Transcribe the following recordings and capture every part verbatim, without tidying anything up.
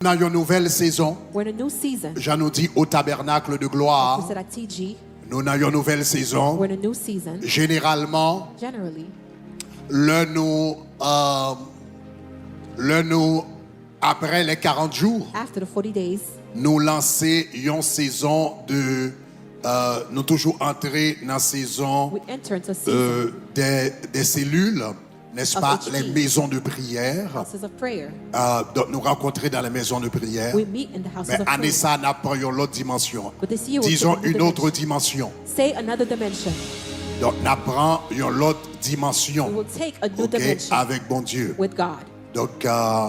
Nan yon nouvèl sezon, We're in a new season. Jan nou di, au Tabernacle de Like we Gloire, said at T G, nou nan yon nouvèl sezon. We're in a new season. Jeneralman, Generally, lè nou, euh, lè nou, apre lè karant jou, after the forty days, nou lanse yon sezon de, euh, nou toujou antre nan sezon we enter into a season euh, des, des cellules, n'est-ce Of pas, H P. Les maisons de prière. Houses of prayer. Euh, donc, nous rencontrer dans les maisons de prière. We meet in the houses Mais of année prayer. Ça, n ap pran yon lòt dimansyon. But this year we'll Disons take a new une autre dimension. Dimension. Say another dimension. Donc, n ap pran yon lòt We dimansyon. Will take a new OK, dimension avec Bondye. With God. Donc, euh,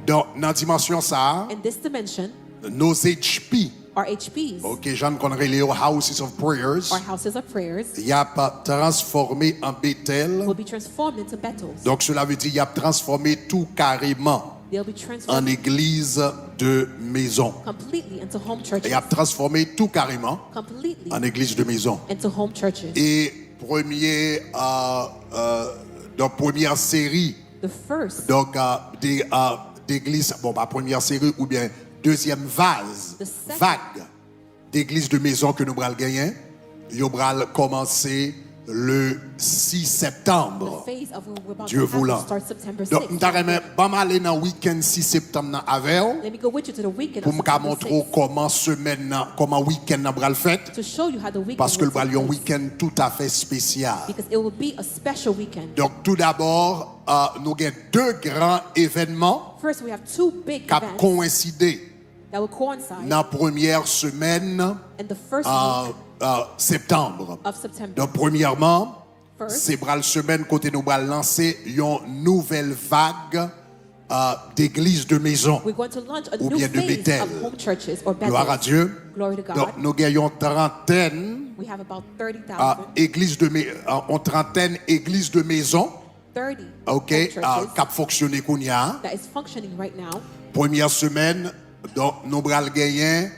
donc, nan dimansyon sa, In this dimension, nos H P, our H Ps, OK, jan n konn rele yo Houses of Prayers, our houses of prayers, y ap transformé en Bétel. Will be transformed into Bethels. Donc, cela veut dire y ap transformé tout carrément They'll be en transformed église de maison. Completely into home churches. Y ap transformé tout carrément Completely en église de maison. Into home churches. Et premier, euh, euh, donc première série The first, donc, euh, des, euh, d'églises, bon, pas première série ou bien deuxième vase, The second. Vague d'églises de maison que nous pral gagner, yo pral commencer le six septembre. The phase of what we're about Dieu to have voulant. Will start September Donc, m ta renmen ban m ale nan week-end six septembre nan avec Let me go with you to the weekend pour of m ka September montre w six, comment semaine nan, comment week-end nan pral fèt. To show you how the weekend Parce que will l pral take yon place. Week-end tout à fait spécial. Because it will be a special weekend. Donc, tout d'abord, euh, nous avons deux grands événements First, we have two big qui ont events coïncidé that will coincide dans la première semaine in the first euh, week euh, septembre. Of September. Donc, premièrement, First, c'est pral semaine côté nous pral lancer une nouvelle vague euh, d'églises de maison we're going to launch a ou new bien de phase Bétel. Of home churches or Gloire à Bethels. Dieu. Glory to God. Donc, nous avons une trentaine We have about thirty euh, thousand églises de mé- euh, une trentaine églises de maison, thirty OK, home euh, churches qui fonctionnent qu'on y a. That is functioning right now. Première semaine, donc, nous avons gagné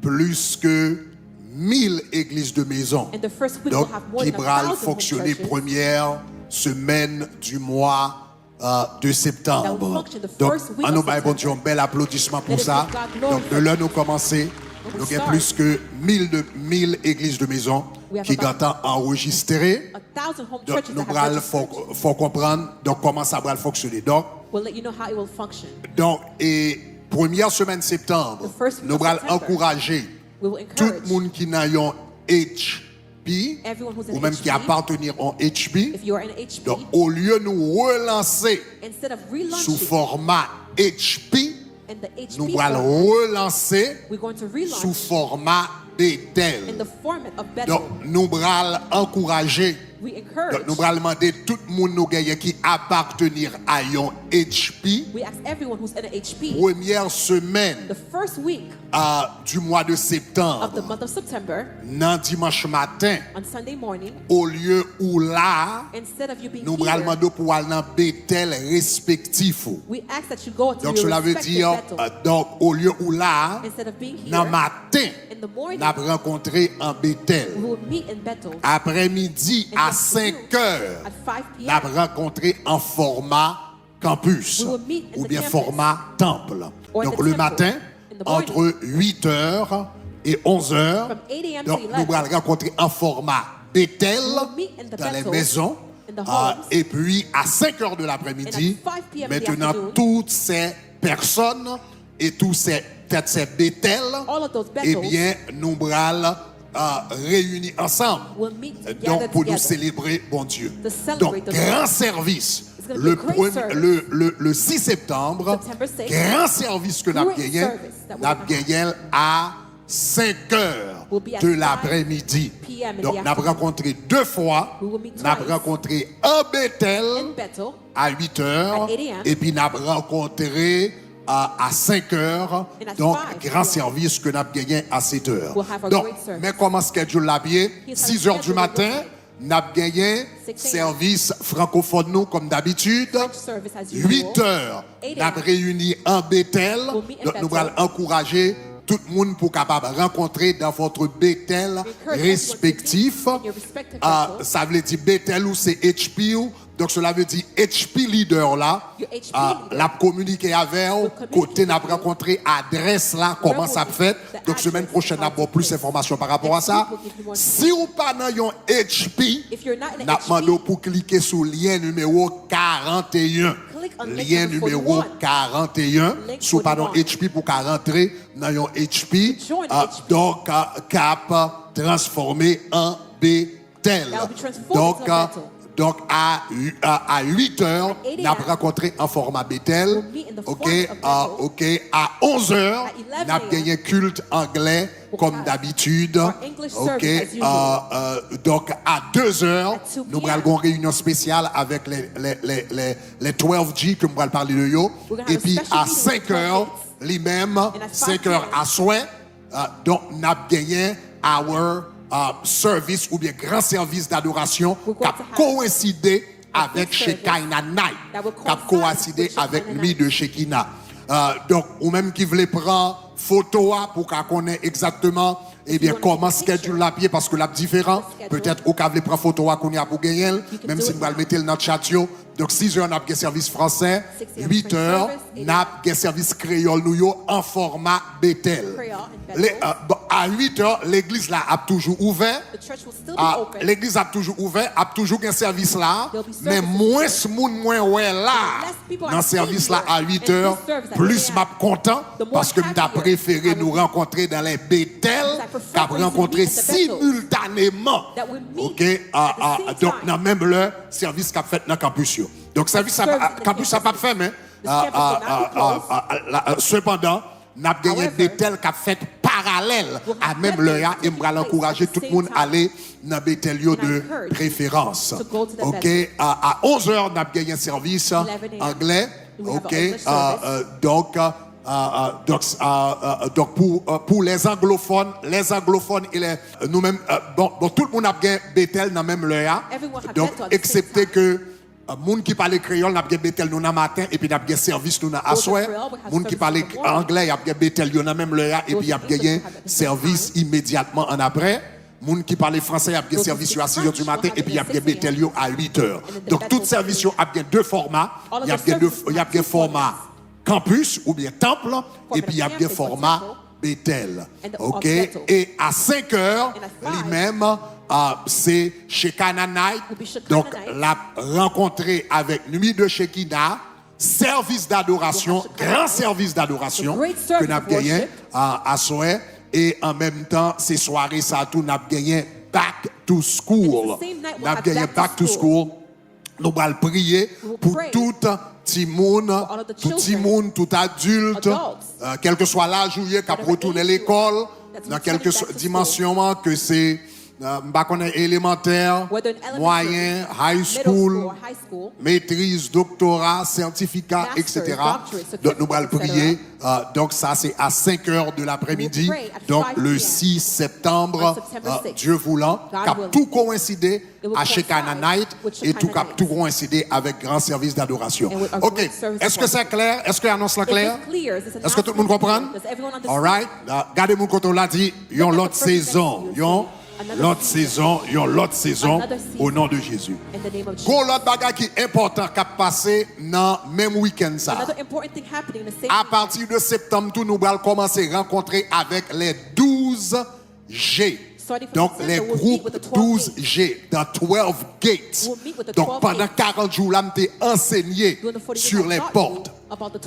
plus que mille églises de maison. In the first week, Donc, we'll have more qui than a pral thousand home fonctionner churches première semaine du mois euh, de that will septembre. Function the Donc, first week an nou of bay Bondye September. Yon bèl aplodisman pou Let us sa. give God glory Donk, de for lè that. Nou kòmanse, When we nou gen start, plis ke mil, de, mil églises de maison We have ki about gentan anrejistre. A thousand home Donk, churches nou that have pral registered. Fè w konprann, donk, kòman sa pral fonksyone. Donk, We'll let you know how it will function. Donk, e premyè semèn septanm, The first week nou of pral September, ankouraje We will tout encourage moun ki nan yon H P, everyone who's in ou menm ki H P. Apartenir an H P. If you are in H P, Donk, olye nou relanse instead of sou relaunching fòma H P, in the H P nou pral format, relanse we're going to sou relaunch fòma Betèl. In the format of Bethel. Donk, nou pral ankouraje. We encourage. Donk, nou pral mande tout moun nou genyen ki apartenir a yon H P. We ask everyone who's in an H P. Premyè semèn The first week a, du mwa de of the septanm, month of September, nan dimanch maten, on Sunday morning, olye ou la, instead of you being nou pral here, mande w pou w al nan Betèl respektif ou. We ask that you go to Donk, your cela veut respective dire, Bethel. euh, donk, olye ou la, Instead of being here, nan maten, in the morning, n ap rankontre an Betèl. We will meet in Bethel. Aprèmidi, In a the afternoon, senk è, at five p.m., n ap rankontre an fòma kanpis We will meet in the oubyen campus fòma tanp. or Donk, the le temple matin, in the morning, entre huit heures et onze heures, from eight a.m. to donk, nou eleven, pral rankontre an fòma Betèl, We will meet in the dans les Bethel, maisons, in the ah, homes, et puis à cinq heures de l'après-midi, and at five p.m. in the maintenant, afternoon, toutes ces personnes et tous ces, toutes ces Betèl, All of those eh Bethels bien, nou pral, ah, réunis ensemble. Will meet Donk, together pou nou together selebre Bondye. To celebrate Donk, the gran Lord. Sèvis, It's gonna be le, a great premye- service. le, le, le six septembre, September six, gran sèvis ke n ap great genyen, service that we're n ap gonna have. Genyen l a cinq heures Will be at de five l'après-midi. p.m. in Donk, the n ap afternoon. Rankontre de fwa, We will meet n ap twice. Rankontre an Betèl In Bethel, a huit heures, at eight a.m. Epi n ap rankontre a, a cinq heures, And at donk, five gran p.m. Sèvis ke n ap genyen a sèt è. We'll have a Donk, great service. Men kòman schedule la ap ye, Here's how six heures the du schedule will matin, look like. N ap genyen Six a.m. Sèvis frankofòn nou, kòm dabitid. French service as usual. Huit heures, Eight n ap a.m. reyini an Betèl. We'll meet in Donk, nou pral Bethel. Ankouraje tout moun pou kapab rankontre dans votre Bétel respectif. Ah, sa vle di Bétel ou se H P ou. Donk, cela veut dire H P leader la, ah, l ap kominike avè w kote n ap rankontre, adrès la, kòman sa ap fèt. Donk, semèn pwochèn, n ap ba w plis enfòmasyon pa rapò a sa. Si w pa nan yon H P, n ap mande w pou klike sou lyen nimewo karanteyen. Lyen nimewo karanteyen. Si w pa nan H P pou ka rantre nan yon H P, ah, donk, ah, k ap transfòme an Bétel. Donk, ah, donk, a, a, a uit è, n ap rankontre an fòma Bétel. Ok, ah, ok, a onz è, n ap genyen kilt anglè, kòm dabitid. Ok, ah, ah, donk, a de è, nou pral gen yon reyinyon espesyal avèk lè, lè, lè, lè, lè twelve G ke m pral pale de yo. Epi, a senk è, li menm, senk è aswè, ah, donk, n ap genyen our, ah, service oubyen gran sèvis dadorasyon k ap kowenside avèk Shekinah Night, k ap kowenside avèk Nuit de Shekinah. Ah, donk, ou menm ki vle pran foto a pou w ka konnen egzakteman, ebyen, kòman schedule la ap ye, paske l ap diferan. Petèt ou ka vle pran foto a kounye a pou w genyen l, menm si m pral mete l nan chat yo. Donk, sis è, n ap gen sèvis fransè, uit è, n ap gen sèvis kreyòl nou yo an fòma Bétel. Le, euh, bon, a uit è, legliz la ap toujou ouvè. Ah, legliz ap toujou ouvè, ap toujou gen sèvis la, men mwens moun mwen wè la nan sèvis la a uit è, plis m ap kontan, paske m ta prefere nou rankontre dans les Bétel, k ap rankontre similtaneman, ok, ah, ah, donk, nan menm lè, sèvis k ap fèt nan kanpis yo. Donk, sèvis sa, kanpis sa p ap fèmen. Ah, ah, ah, ah, ah, la, ah, sepandan, n ap genyen Bétel k ap fèt paralèl a menm lè a, e m pral ankouraje tout moun ale nan Bétel yo de preferans. Ok, a, a onz è, n ap genyen sèvis anglè. Ok, ah, ah, donk, ah, ah, donk, ah, ah, donk, pou, ah, pou les anglophones, les anglophones e les, nou menm, ah, bon, bon, tout moun ap gen Bétel nan menm lè a. Donk, eksepte ke, ah, moun ki pale kreyòl, n ap gen Bétel nou nan maten, epi n ap gen sèvis nou nan aswè. Moun ki pale anglè, y ap gen Bétel yo nan menm lè a, epi y ap genyen sèvis imedyatman annapre. Moun ki pale fransè, y ap gen sèvis yo a sis è di maten, epi y ap gen Bétel yo a uit è. Donk, tout sèvis yo ap gen de fòma. Y ap gen de, y ap gen fòma kanpis oubyen tanp, epi y ap gen fòma Bétel. Ok? E a senk è, li menm, ah, se Shekinah Night. Donk, l ap rankontre avèk Nuit de Shekinah, sèvis dadorasyon, gran sèvis dadorasyon ke n ap genyen, ah, aswè. E an menm tan, se sware sa tou, n ap genyen Back to School. N ap genyen Back to School. Nou pral priye pou tout timoun, tout timoun, tout adilt, euh, kèlkeswa laj ou ye, k ap retounen lekòl, nan kèlkeswa dimansyon an, ke se, euh, m pa konnen, elemantè, mwayen, high school, metriz, doktora, sètifika, et cetera. Donk, nou pral priye. Euh, donk, sa se a senk è de l'après-midi, donk, le sis septembre, euh, Dieu voulant, k ap tou koenside a Shekinah Night, e tou k ap tou koenside avèk gran sèvis dadorasyon. Ok, èske sa klè? Èske anons lan klè? Èske tout moun konprann? Alright. Ah, gade moun kote w la, di, yon lòt sezon, yon lòt sezon, yon lòt sezon, o non de Jezi. Gon lòt bagay ki enpòtan k ap pase nan menm wikenn sa. Apati de septanm tou, nou pral kòmanse rankontre avèk les douze G. Donk, les groupes douze G, the twelve gates. Donk, pandan karant jou la, m te ansenye sur les portes.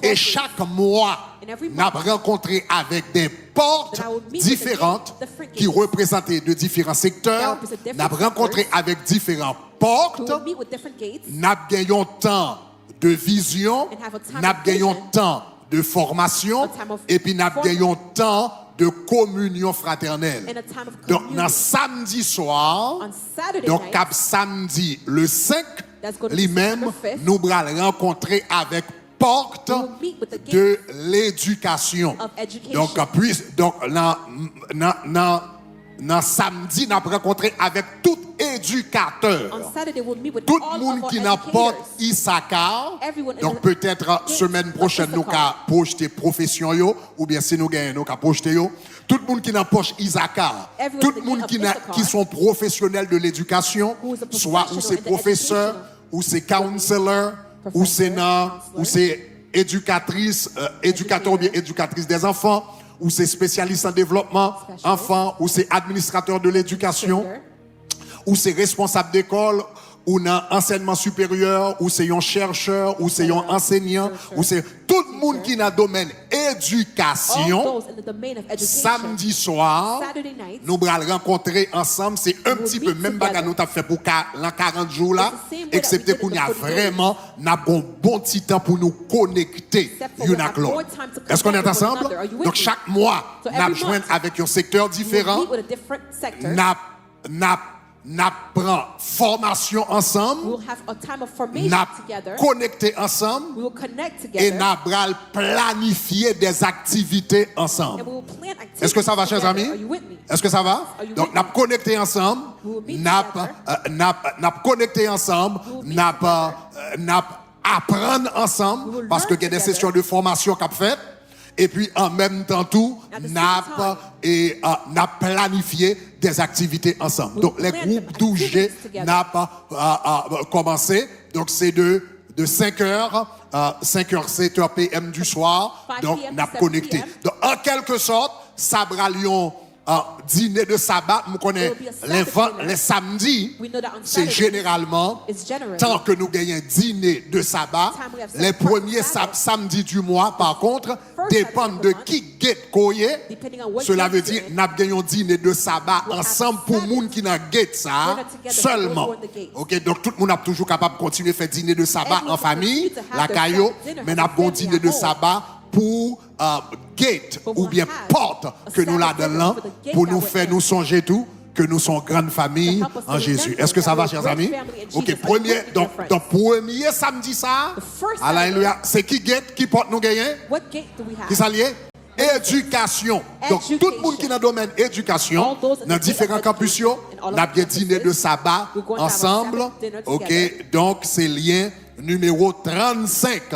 E chak mwa, n ap rankontre avèk de pòt diferan ki reprezante de diferan sektè. N ap rankontre avèk diferan pòt. N ap gen yon tan de vizyon, n ap gen yon tan de fòmasyon, epi n ap gen yon tan de kominyon fratènèl. Donk, nan samdi swa, donk, k ap samdi le senk, li menm, nou pral rankontre avèk pòt de ledikasyon. Donk, puis, donk, nan, nan, nan, nan samdi, n ap rankontre avèk tout Edikatè. Tout moun ki nan pòt Isakar, donk petèt semèn pwochèn nou ka pwojte pwofesyon yo, oubyen si nou genyen nou ka pwojte yo. Tout moun ki nan pòch Isakar, tout moun ki nan ki son pwofesyonèl de ledikasyon, swa ou se pwofesè, ou se counselor, ou se nan, ou se edikatris, edikatè oubyen edikatris dèzanfan, ou se espesyalis an devlopman anfan, ou se administratè de ledikasyon, ou se responsab dekòl, ou nan ansèyman siperyè, ou se yon chèchè, ou se yon ansenyan, ou se tout moun ki nan domèn edikasyon. Samdi swa, nou pral rankontre ansanm, se yon ti pe menm bagay nou t ap fè pou ka lan karant jou la, eksepte kounye a vrèman n ap gon bon ti tan pou nou konekte youn ak lòt. Èske nou ansanm? Donk chak mwa n ap jwenn avèk yon sektè diferan. N ap n ap n ap pran fòmasyon ansanm, n ap konekte ansanm e n ap pral planifye dèzaktivite ansanm. Èske sa va, chè zanmi? Èske sa va? Donk n ap konekte ansanm, n ap n ap n ap konekte ansanm, n ap n ap aprann ansanm, paske gen de sesyon de fòmasyon k ap fèt. Epi an menm tan tou n ap e n ap planifye dèzaktivite ansanm. Donk lè gwoup douz je n ap kòmanse, donk se de de senk è, senk è, sèt è p m du soir, donk n ap konekte. Donk an kèlke sòt sa pral yon dine de saba. M konnen lè lè samdi se jeneralman tan ke nou genyen dine de saba. Lè premye samdi du mwa pa kont depann de ki gate ke w ye. Sela vle di n ap gen yon dine de saba ansanm pou moun ki nan gate sa a sèlman. Oke, donk tout moun ap toujou kapab kontinye fè dine de saba an fanmi lakay yo, men n ap gen yon dine de saba pou gate oubyen pòt ke nou ladan l lan, pou nou fè nou sonje tou ke nou se yon grann fanmi an Jezi. Èske sa va, chè zanmi? Oke, premye donk donk premye samdi sa a, alelouya, se ki gate, ki pòt nou genyen? Kisa l ye? Edikasyon. Donk tout moun ki nan domèn edikasyon nan diferan kanpis yo, n ap gen dine de saba ansanm. Oke, donk se lyen nimewo trannsenk.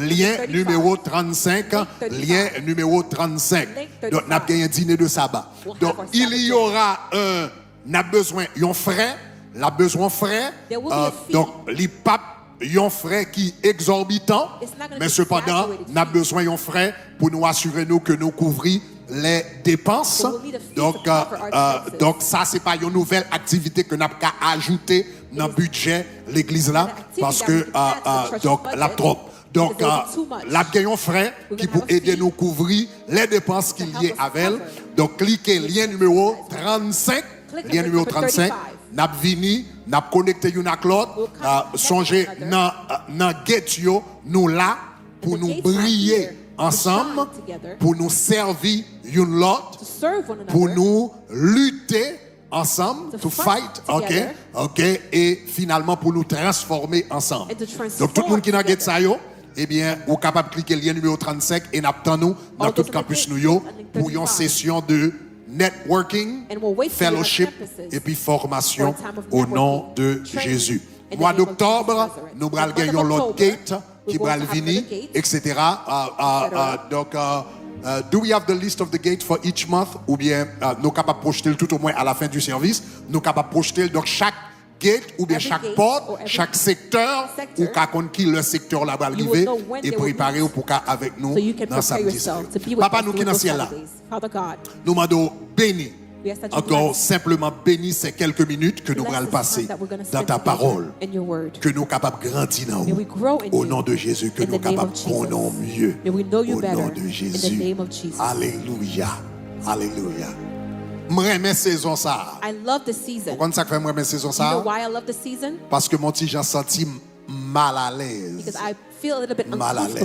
Lyen nimewo trannsenk. Lyen nimewo trannsenk. Donk n ap genyen dine de saba. Donk il y aura un n ap bezwen yon frè. L ap bezwen yon frè. Donk li p ap yon frè ki egzòbitan, men sepandan n ap bezwen yon frè pou nou asire nou ke nou kouvri lè depans. Donk donk sa se pa yon nouvèl aktivite ke n ap ka ajoute nan bidjè legliz la, paske donk l ap twòp. Donk l ap gen yon frè ki pou ede nou kouvri lè depans ki lye avè l. Donk klike lyen nimewo trannsenk. Lyen nimewo trannsenk. N ap vini, n ap konekte youn ak lòt. Sonje nan nan gate yo nou la pou nou briye ansanm, pou nou sèvi youn lòt, pou nou lite ansanm, to fight, oke, oke, e finalman pou nou transfòme ansanm. Donk tout moun ki nan gate sa yo, ebyen ou kapab klike lyen nimewo trannsenk e n ap tann ou nan tout kanpis nou yo pou yon sesyon de networking, fellowship epi fòmasyon o non de Jezi. Mwa doktòb nou pral gen yon lòt gate ki pral vini, eksetera. Donk do we have the list of the gate for each month? Oubyen nou kapab pwojte l tout omwen a la fen di sèvis. Nou kapab pwojte l. Donk chak gate oubyen chak pòt, chak sektè, ou ka konn ki lè sektè w la pral rive e prepare w pou ka avèk nou nan samdi sa yo. Papa nou ki nan syèl la, nou mande w beni ankò, senpleman beni se kèlke minit ke nou pral pase dans ta parole, ke nou kapab grandi nan ou, o non de Jezi, ke nou kapab konnen w mye, o non de Jezi. Alelouya. Alelouya. M renmen sezon sa a. Ou konn sa k fè m renmen sezon sa a? Paske m on ti jan santi m malalèz. Malalèz.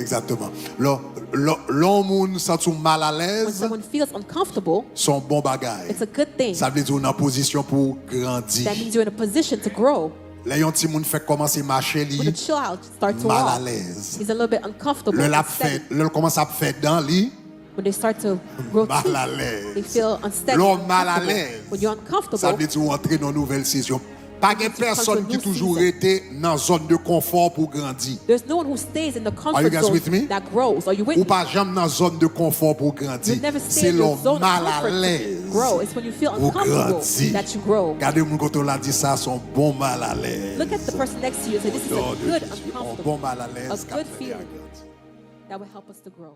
Egzakteman. Lè yon moun santi w malalèz, se yon bon bagay. Sa vle di w nan pozisyon pou w grandi. Lè yon timoun fèk kòmanse mache, li malalèz. Lè l ap fè, lè l kòmanse ap fè dan, li When they start to grow teeth, they feel unsteady, uncomfortable. Lè w mal alèz, when you're uncomfortable, sa vle di w antre nan yon nouvèl sezon. Pa gen pèsonn ki toujou rete nan zòn de konfò pou grandi. There's no one who stays in the comfort zone that grows. Are you guys with me? Ou pa janm nan zòn de konfò pou grandi. Se lè w mal alèz ou grandi. Gade moun kote w la, di sa se yon bon mal alèz. Look at the person next to you and say, "This is a good uncomfortable, a good feeling that will help us to grow."